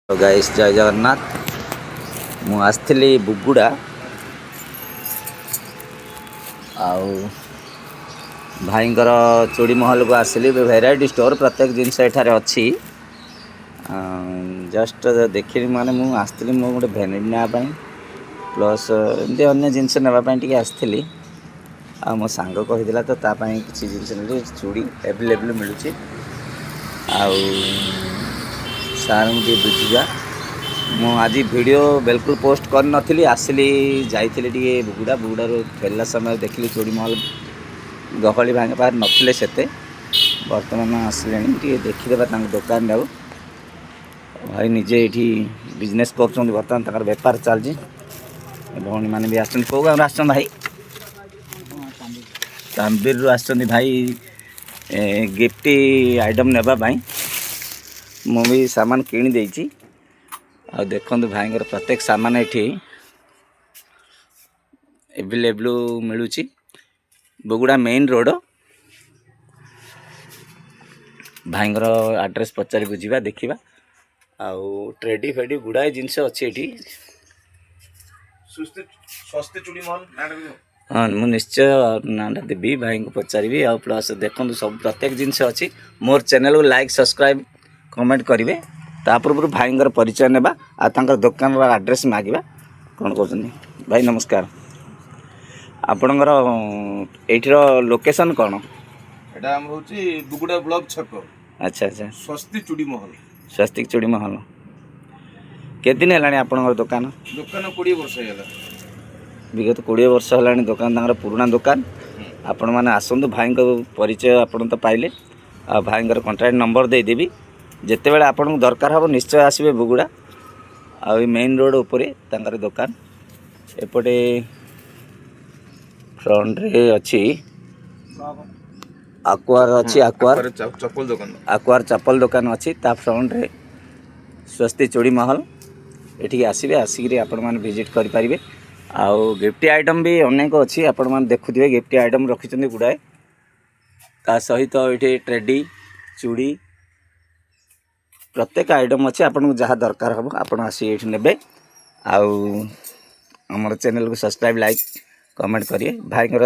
Guys, ଜୟ ଜଗନ୍ନାଥ। ମୁଁ ଆସିଥିଲି ବୁଗୁଡ଼ା ଆଉ ଭାଇଙ୍କର ଚୁଡ଼ି ମହଲକୁ ଆସିଲି। ଭେରାଇଟି ଷ୍ଟୋର୍, ପ୍ରତ୍ୟେକ ଜିନିଷ ଏଠାରେ ଅଛି। ଜଷ୍ଟ ଦେଖିଲି, ମାନେ ମୁଁ ଆସିଥିଲି ମୁଁ ଗୋଟେ ଭ୍ୟାନିଟି ନେବା ପାଇଁ, ପ୍ଲସ୍ ଏମିତି ଅନ୍ୟ ଜିନିଷ ନେବା ପାଇଁ ଟିକେ ଆସିଥିଲି। ଆଉ ମୋ ସାଙ୍ଗ କହିଥିଲା ତ ତା ପାଇଁ କିଛି ଜିନିଷ ନେଲି। ଚୁଡ଼ି ଆଭେଲେବୁଲ୍ ମିଳୁଛି। ଆଉ ସାର୍ଙ୍କୁ ଟିକେ ବୁଝିବା। ମୁଁ ଆଜି ଭିଡ଼ିଓ ବିଲକୁଲ ପୋଷ୍ଟ କରିନଥିଲି। ଆସିଲି, ଯାଇଥିଲି ଟିକେ ବୁଗୁଡ଼ା। ବୁଗୁଡ଼ାରୁ ଫେରିଲା ସମୟରେ ଦେଖିଲି ଚୁଡ଼ି ମହଲ ଗହଳି। ଭାଇଙ୍କ ପାଖରେ ନଥିଲେ ସେତେ, ବର୍ତ୍ତମାନ ଆସିଲେଣି। ଟିକେ ଦେଖିଦେବା ତାଙ୍କ ଦୋକାନଟାକୁ। ଭାଇ ନିଜେ ଏଇଠି ବିଜନେସ୍ କରୁଛନ୍ତି। ବର୍ତ୍ତମାନ ତାଙ୍କର ବେପାର ଚାଲିଛି। ଭଉଣୀମାନେ ବି ଆସିଛନ୍ତି। କେଉଁ ଗାଁରୁ ଆସିଛନ୍ତି ଭାଇ? ତାମ୍ବିରରୁ ଆସିଛନ୍ତି ଭାଇ ଗିଫ୍ଟ ଆଇଟମ୍ ନେବା ପାଇଁ। ମୁଁ ବି ସାମାନ କିଣି ଦେଇଛି। ଆଉ ଦେଖନ୍ତୁ, ଭାଇଙ୍କର ପ୍ରତ୍ୟେକ ସାମାନ ଏଠି ଏଭେଲେବୁଲ୍ ମିଳୁଛି। Buguda main road. ଭାଇଙ୍କର ଆଡ୍ରେସ୍ ପଚାରି ବୁଝିବା, ଦେଖିବା। ଆଉ ଟ୍ରେଡ଼ି ଫେଡ଼ି ଗୁଡ଼ାଏ ଜିନିଷ ଅଛି ଏଠି। ସ୍ୱସ୍ତି ଚୁଡ଼ି ମହଲ ନାଁଟା ବି। ହଁ, ମୁଁ ନିଶ୍ଚୟ ନାଁଟା ଦେବି, ଭାଇଙ୍କୁ ପଚାରିବି। ଆଉ ପ୍ଲସ୍ ଦେଖନ୍ତୁ, ସବୁ ପ୍ରତ୍ୟେକ ଜିନିଷ ଅଛି। ମୋର ଚ୍ୟାନେଲକୁ ଲାଇକ୍, ସବସ୍କ୍ରାଇବ୍, କମେଣ୍ଟ କରିବେ। ତା ପୂର୍ବରୁ ଭାଇଙ୍କର ପରିଚୟ ନେବା ଆଉ ତାଙ୍କର ଦୋକାନର ଆଡ୍ରେସ୍ ମାଗିବା, କ'ଣ କହୁଛନ୍ତି। ଭାଇ, ନମସ୍କାର। ଆପଣଙ୍କର ଏଇଠିର ଲୋକେସନ୍ କ'ଣ? ଏଇଟା ଆମର ହଉଛି ବୁଗୁଡ଼ା ବ୍ଲକ ଛକ। ଆଚ୍ଛା ଆଚ୍ଛା ସ୍ୱସ୍ତି ଚୁଡ଼ି ମହଲ। ସ୍ୱସ୍ତିକ ଚୁଡ଼ି ମହଲ। କେତେ ଦିନ ହେଲାଣି ଆପଣଙ୍କର ଦୋକାନ? ଦୋକାନ 20 ବର୍ଷ ହେଇଗଲା। ବିଗତ 20 ବର୍ଷ ହେଲାଣି ଦୋକାନ ତାଙ୍କର, ପୁରୁଣା ଦୋକାନ। ଆପଣମାନେ ଆସନ୍ତୁ। ଭାଇଙ୍କ ପରିଚୟ ଆପଣ ତ ପାଇଲେ ଆଉ ଭାଇଙ୍କର କଣ୍ଟାକ୍ଟ ନମ୍ବର ଦେଇଦେବି। ଯେତେବେଳେ ଆପଣଙ୍କୁ ଦରକାର ହେବ, ନିଶ୍ଚୟ ଆସିବେ ବୁଗୁଡ଼ା। ଆଉ ଏଇ ମେନ୍ ରୋଡ଼ ଉପରେ ତାଙ୍କର ଦୋକାନ। ଏପଟେ ଫ୍ରଣ୍ଟରେ ଅଛି ଆକୁଆର ଅଛି, ଆକୁଆର। ଚପଲ ଦୋକାନ। ଆକୁଆର ଚପଲ ଦୋକାନ ଅଛି। ତା ଫ୍ରଣ୍ଟରେ ସ୍ୱସ୍ତି ଚୁଡ଼ି ମହଲ। ଏଠିକି ଆସିବେ, ଆସିକିରି ଆପଣମାନେ ଭିଜିଟ୍ କରିପାରିବେ। ଆଉ ଗିଫ୍ଟ ଆଇଟମ୍ ବି ଅନେକ ଅଛି। ଆପଣମାନେ ଦେଖୁଥିବେ, ଗିଫ୍ଟ ଆଇଟମ୍ ରଖିଛନ୍ତି ଗୁଡ଼ାଏ। ତା ସହିତ ଏଇଠି ଟ୍ରେଡ଼ି, ଚୁଡ଼ି, ପ୍ରତ୍ୟେକ ଆଇଟମ୍ ଅଛି। ଆପଣଙ୍କୁ ଯାହା ଦରକାର ହେବ, ଆପଣ ଆସି ଏଇଠି ନେବେ। ଆଉ ଆମର ଚ୍ୟାନେଲକୁ ସବସ୍କ୍ରାଇବ୍, ଲାଇକ୍, କମେଣ୍ଟ କରିବେ। ଭାଇଙ୍କର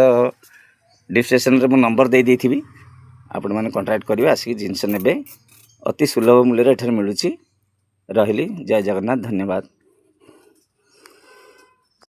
ଡିସ୍କ୍ରିପ୍ସନ୍ରେ ମୁଁ ନମ୍ବର ଦେଇ ଦେଇଥିବି। ଆପଣମାନେ କଣ୍ଟାକ୍ଟ କରିବେ, ଆସିକି ଜିନିଷ ନେବେ। ଅତି ସୁଲଭ ମୂଲ୍ୟରେ ଏଠାରେ ମିଳୁଛି। ରହିଲି, ଜୟ ଜଗନ୍ନାଥ, ଧନ୍ୟବାଦ।